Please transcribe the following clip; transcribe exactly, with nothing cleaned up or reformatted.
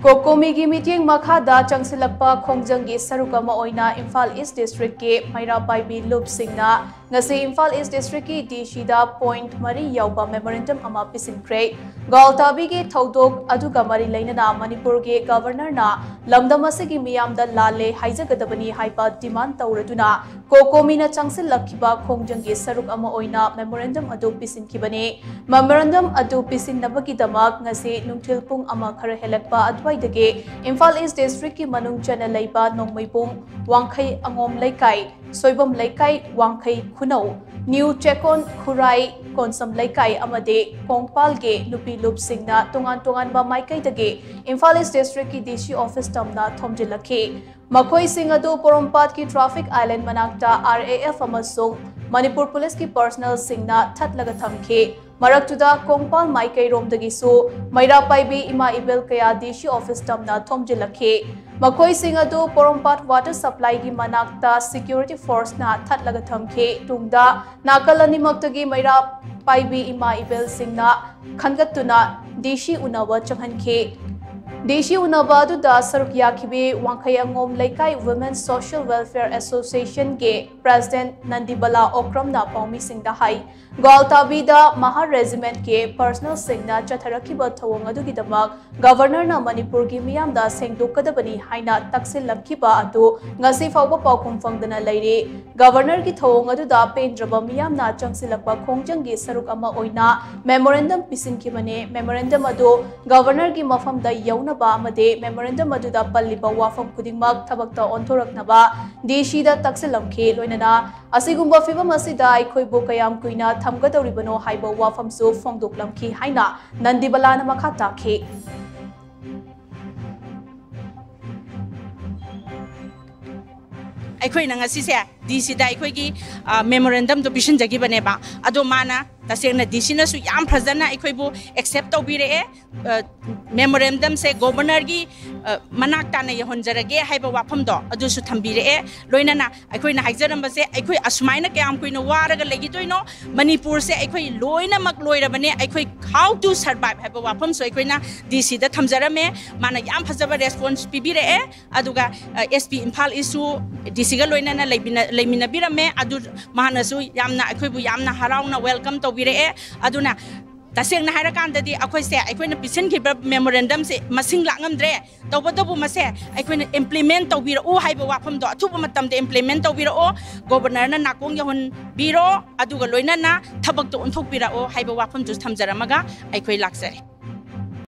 ꯀꯣꯀꯣꯃꯤꯒꯤ ꯃꯤꯠꯌꯦꯡ ꯃꯈꯥꯗ ꯆꯪꯁꯤꯜꯂꯛꯄ ꯈꯣꯡꯖꯪꯒꯤ ꯁꯔꯨꯛ ꯑꯃ ꯑꯣꯏꯅ ꯏꯝꯐꯥꯜ ꯏꯁ ꯗꯤꯁꯇ꯭ꯔꯤꯛꯀꯤ ꯃꯩꯔꯥ ꯄꯥꯏꯕꯤ ꯂꯨꯞꯁꯤꯡꯅ ꯉꯁꯤ ꯏꯝꯐꯥꯜ ꯏꯁ ꯗꯤꯁꯇ꯭ꯔꯤꯛꯀꯤ ꯗꯤ ꯁꯤꯗ ꯄꯣꯏꯟꯠ ꯃꯔꯤ ꯌꯥꯎꯕ ꯃꯦꯃꯣꯔꯦꯟꯗꯝ ꯑꯃ ꯄꯤꯁꯤꯟꯈ꯭ꯔꯦ꯫ ꯒ꯭ꯋꯥꯜꯇꯥꯕꯤꯒꯤ ꯊꯧꯗꯣꯛ ꯑꯗꯨꯒ ꯃꯔꯤ ꯂꯩꯅꯅ ꯃꯅꯤꯄꯨꯔꯒꯤ ꯒꯕꯔꯅꯔꯅ ꯂꯝꯗꯝ ꯑꯁꯤꯒꯤ ꯃꯤꯌꯥꯝꯗ ꯂꯥꯜꯂꯦ ꯍꯥꯏꯖꯒꯗꯕꯅꯤ ꯍꯥꯏꯕ ꯗꯤꯃꯥꯟ ꯇꯧꯔꯗꯨꯅ ꯀꯣꯀꯣꯃꯤꯅ ꯆꯪꯁꯤꯜꯂꯛꯈꯤꯕ ꯈꯣꯡꯖꯪꯒꯤ ꯁꯔꯨꯛ ꯑꯃ ꯑꯣꯏꯅ ꯃꯦꯃꯣꯔꯦꯟꯗꯝ ꯑꯗꯨ ꯄꯤꯁꯤꯟꯈꯤꯕꯅꯤ꯫ ꯃꯦꯃꯣꯔꯦꯟꯗꯝ ꯑꯗꯨ ꯄꯤꯁꯤꯟꯅꯕꯒꯤꯗꯃꯛ ꯉꯁꯤ ꯅꯨꯡꯊꯤꯜ ꯄꯨꯡ ꯑꯃ ꯈꯔ ꯍꯦꯜꯂꯛꯄ ꯑꯗꯨꯋꯥꯏꯗꯒꯤ ꯏꯝꯐꯥꯜ ꯏꯁ ꯗꯤꯁꯇ꯭ꯔꯤꯛꯀꯤ ꯃꯅꯨꯡ ꯆꯟꯅ ꯂꯩꯕ ꯅꯣꯡꯃꯩꯕꯨꯡ, ꯋꯥꯡꯈꯩ ꯑꯉꯣꯝ ꯂꯩꯀꯥꯏ, ꯁꯣꯏꯕꯝ ꯂꯩꯀꯥꯏ, ꯋꯥꯡꯈꯩ ꯈꯨꯅꯧ, ꯅ꯭ꯌꯨ ꯆꯦꯀꯣꯟ, ꯈꯨꯔꯥꯏ, ꯀꯣꯟꯁꯝ ꯂꯩꯀꯥꯏ ꯑꯃꯗꯤ ꯀꯣꯡꯄꯥꯜꯒꯤ ꯅꯨꯄꯤ ꯂꯨꯞꯁꯤꯡꯅ ꯇꯣꯉꯥꯟ ꯇꯣꯉꯥꯟꯕ ꯃꯥꯏꯀꯩꯗꯒꯤ ꯏꯝꯐꯥꯜ ꯏꯁ ꯗꯤꯁꯇ꯭ꯔꯤꯛꯀꯤ ꯗꯤ ꯁꯤ ꯑꯣꯐꯤꯁ ꯇꯝꯅ ꯊꯣꯝꯖꯤꯜꯂꯛꯈꯤ꯫ ꯃꯈꯣꯏꯁꯤꯡ ꯑꯗꯨ ꯄꯣꯔꯣꯝꯄꯥꯠꯀꯤ ꯇ꯭ꯔꯥꯐꯤꯛ ꯑꯥꯏꯂꯦꯟ ꯃꯅꯥꯛꯇ ꯑꯥꯔ ꯑꯦ ꯑꯦꯐ ꯑꯃꯁꯨꯡ ꯃꯅꯤꯄꯨꯔ ꯄꯨꯂꯤꯁꯀꯤ ꯄꯔꯁꯅꯦꯜꯁꯤꯡꯅ ꯊꯠꯂꯒ ꯊꯝꯈꯤ꯫ ꯃꯔꯛꯇꯨꯗ ꯀꯣꯡꯄꯥꯜ ꯃꯥꯏꯀꯩꯔꯣꯝꯗꯒꯤꯁꯨ ꯃꯩꯔꯥ ꯄꯥꯏꯕꯤ ꯏꯃꯥ ꯏꯕꯦꯜ ꯀꯌꯥ ꯗꯤ ꯁꯤ ꯑꯣꯐꯤꯁ ꯇꯝꯅ ꯊꯣꯝꯖꯤꯜꯂꯛꯈꯤ꯫ ꯃꯈꯣꯏꯁꯤꯡ ꯑꯗꯨ ꯄꯣꯔꯣꯝꯄꯥꯠ ꯋꯥꯇꯔ ꯁꯄ꯭ꯂꯥꯏꯒꯤ ꯃꯅꯥꯛꯇ ꯁꯦꯀ꯭ꯌꯨꯔꯤꯇꯤ ꯐꯣꯔꯁꯅ ꯊꯠꯂꯒ ꯊꯝꯈꯤ꯫ ꯇꯨꯡꯗ ꯅꯥꯀꯜ ꯑꯅꯤꯃꯛꯇꯒꯤ ꯃꯩꯔꯥ ꯄꯥꯏꯕꯤ ꯏꯃꯥ ꯏꯕꯦꯜꯁꯤꯡꯅ ꯈꯟꯒꯠꯇꯨꯅ ꯗꯤ ꯁꯤ ꯎꯅꯕ ꯆꯪꯍꯟꯈꯤ꯫ ꯗꯤ ꯁꯤ ꯎꯅꯕ ꯑꯗꯨꯗ ꯁꯔꯨꯛ ꯌꯥꯈꯤꯕꯤ ꯋꯥꯡꯈꯩ ꯑꯉꯣꯝ ꯂꯩꯀꯥꯏ women social welfare ꯑꯦꯁꯣꯁꯤꯌꯦꯁꯟꯒꯤ president Nandibala ꯑꯣꯀ꯭ꯔꯝꯅ ꯄꯥꯎꯃꯤꯁꯤꯡꯗ ꯍꯥꯏ, ꯒ꯭ꯋꯥꯜꯇꯥꯕꯤꯗ ꯃꯍꯥꯔ ꯔꯦꯖꯤꯃꯦꯟꯠꯀꯤ ꯄꯔꯁꯅꯦꯜꯁꯤꯡꯅ ꯆꯠꯊꯔꯛꯈꯤꯕ ꯊꯧꯑꯣꯡ ꯑꯗꯨꯒꯤꯗꯃꯛ ꯒꯕꯔꯅꯔꯅ ꯃꯅꯤꯄꯨꯔꯒꯤ ꯃꯤꯌꯥꯝꯗ ꯁꯦꯡꯗꯣꯛꯀꯗꯕꯅꯤ ꯍꯥꯏꯅ ꯇꯛꯁꯤꯜꯂꯛꯈꯤꯕ ꯑꯗꯨ ꯉꯁꯤ ꯐꯥꯎꯕ ꯄꯥꯎꯈꯨꯝ ꯐꯪꯗꯅ ꯂꯩꯔꯤ꯫ ꯒꯕꯔꯅꯔꯒꯤ ꯊꯧꯑꯣꯡ ꯑꯗꯨꯗ ꯄꯦꯟꯗ꯭ꯔꯕ ꯃꯤꯌꯥꯝꯅ ꯆꯪꯁꯤꯜꯂꯛꯄ ꯈꯣꯡꯖꯪꯒꯤ ꯁꯔꯨꯛ ꯑꯃ ꯑꯣꯏꯅ ꯃꯦꯃꯣꯔꯦꯟꯗꯝ ꯄꯤꯁꯤꯟꯈꯤꯕꯅꯤ꯫ ꯃꯦꯃꯣꯔꯦꯟꯗꯝ ꯑꯗꯨ ꯒꯕꯔꯅꯔꯒꯤ ꯃꯐꯝꯗ ꯌꯧꯅꯕ ꯑꯃꯗꯤ ꯃꯦꯃꯣꯔꯦꯟꯗꯝ ꯑꯗꯨꯗ ꯄꯜꯂꯤꯕ ꯋꯥꯐꯝ ꯈꯨꯗꯤꯡꯃꯛ ꯊꯕꯛꯇ ꯑꯣꯟꯊꯣꯔꯛꯅꯕ ꯗꯤ ꯁꯤꯗ ꯇꯛꯁꯤꯜꯂꯝꯈꯤ꯫ ꯂꯣꯏꯅꯅ ꯑꯁꯤꯒꯨꯝꯕ ꯐꯤꯚꯝ ꯑꯁꯤꯗ ꯑꯩꯈꯣꯏꯕꯨ ꯀꯌꯥꯝ ꯀꯨꯏꯅ ꯊꯝꯒꯗꯧꯔꯤꯕꯅꯣ ꯍꯥꯏꯕ ꯋꯥꯐꯝꯁꯨ ꯐꯣꯡꯗꯣꯛꯂꯝꯈꯤ ꯍꯥꯏꯅ ꯅꯟꯗꯤꯕꯂꯥꯅ ꯃꯈꯥ ꯇꯥꯈꯤ꯫ ꯑꯩꯈꯣꯏꯅ ꯉꯁꯤꯁꯦ ꯗꯤ ꯁꯤꯗ ꯑꯩꯈꯣꯏꯒꯤ, ꯑ, ꯃꯦꯃꯣꯔꯦꯟꯗꯝꯗꯣ ꯄꯤꯁꯤꯟꯖꯈꯤꯕꯅꯦꯕ꯫ ꯑꯗꯣ ꯃꯥꯅ ꯇꯁꯦꯡꯅ ꯗꯤ ꯁꯤꯅꯁꯨ ꯌꯥꯝ ꯐꯖꯅ ꯑꯩꯈꯣꯏꯕꯨ ꯑꯦꯛꯁꯦꯞ ꯇꯧꯕꯤꯔꯛꯑꯦ꯫ ꯃꯦꯃꯣꯔꯦꯟꯗꯝꯁꯦ ꯒꯣꯕꯔꯅꯔꯒꯤ ꯃꯅꯥꯛ ꯇꯥꯅ ꯌꯧꯍꯟꯖꯔꯒꯦ ꯍꯥꯏꯕ ꯋꯥꯐꯝꯗꯣ ꯑꯗꯨꯁꯨ ꯊꯝꯕꯤꯔꯛꯑꯦ꯫ ꯂꯣꯏꯅꯅ ꯑꯩꯈꯣꯏꯅ ꯍꯥꯏꯖꯔꯝꯕꯁꯦ, ꯑꯩꯈꯣꯏ ꯑꯁꯨꯃꯥꯏꯅ ꯀꯌꯥꯝ ꯀꯨꯏꯅ ꯋꯥꯔꯒ ꯂꯩꯈꯤꯗꯣꯏꯅꯣ? ꯃꯅꯤꯄꯨꯔꯁꯦ ꯑꯩꯈꯣꯏ ꯂꯣꯏꯅꯃꯛ ꯂꯣꯏꯔꯕꯅꯦ, ꯑꯩꯈꯣꯏ how to survive ꯍꯥꯏꯕ ꯋꯥꯐꯝꯁꯨ ꯑꯩꯈꯣꯏꯅ ꯗꯤ ꯁꯤꯗ ꯊꯝꯖꯔꯝꯃꯦ꯫ ꯃꯥꯅ ꯌꯥꯝ ꯐꯖꯕ ꯔꯦꯁꯄꯣꯟꯁ ꯄꯤꯕꯤꯔꯛꯑꯦ꯫ ꯑꯗꯨꯒ ꯑꯦꯁ ꯄꯤ ꯏꯝꯐꯥꯜ ꯏꯁꯁꯨ ꯗꯤ ꯁꯤꯒ ꯂꯣꯏꯅꯅ ꯂꯩꯃꯤꯟꯅ- ꯂꯩꯃꯤꯟꯅꯕꯤꯔꯝꯃꯦ꯫ ꯑꯗꯨ ꯃꯍꯥꯛꯅꯁꯨ ꯌꯥꯝꯅ ꯑꯩꯈꯣꯏꯕꯨ ꯌꯥꯝꯅ ꯍꯔꯥꯎꯅ ꯋꯦꯜꯀꯝ ꯇꯧꯕꯤꯔꯛꯑꯦ꯫ ꯑꯗꯨꯅ ꯇꯁꯦꯡꯅ ꯍꯥꯏꯔꯀꯥꯟꯗꯗꯤ ꯑꯩꯈꯣꯏꯁꯦ, ꯑꯩꯈꯣꯏꯅ ꯄꯤꯁꯤꯟꯈꯤꯕ ꯃꯦꯃꯣꯔꯦꯟꯗꯝꯁꯦ ꯃꯁꯤꯡ ꯂꯥꯛꯉꯝꯗ꯭ꯔꯦ꯫ ꯇꯧꯕꯇꯕꯨ ꯃꯁꯦ ꯑꯩꯈꯣꯏꯅ ꯏꯝꯄ꯭ꯂꯤꯃꯦꯟ ꯇꯧꯕꯤꯔꯛꯎ ꯍꯥꯏꯕ ꯋꯥꯐꯝꯗꯣ ꯑꯊꯨꯕ ꯃꯇꯝꯗ ꯏꯝꯄ꯭ꯂꯤꯃꯦꯟ ꯇꯧꯕꯤꯔꯛꯑꯣ꯫ ꯒꯣꯕꯔꯅꯔꯅ ꯅꯥꯀꯣꯡ ꯌꯧꯍꯟꯕꯤꯔꯣ, ꯑꯗꯨꯒ ꯂꯣꯏꯅꯅ ꯊꯕꯛꯇ ꯑꯣꯟꯊꯣꯛꯄꯤꯔꯛꯑꯣ ꯍꯥꯏꯕ ꯋꯥꯐꯝꯗꯨꯁꯨ ꯊꯝꯖꯔꯝꯃꯒ ꯑꯩꯈꯣꯏ ꯂꯥꯛꯆꯔꯦ꯫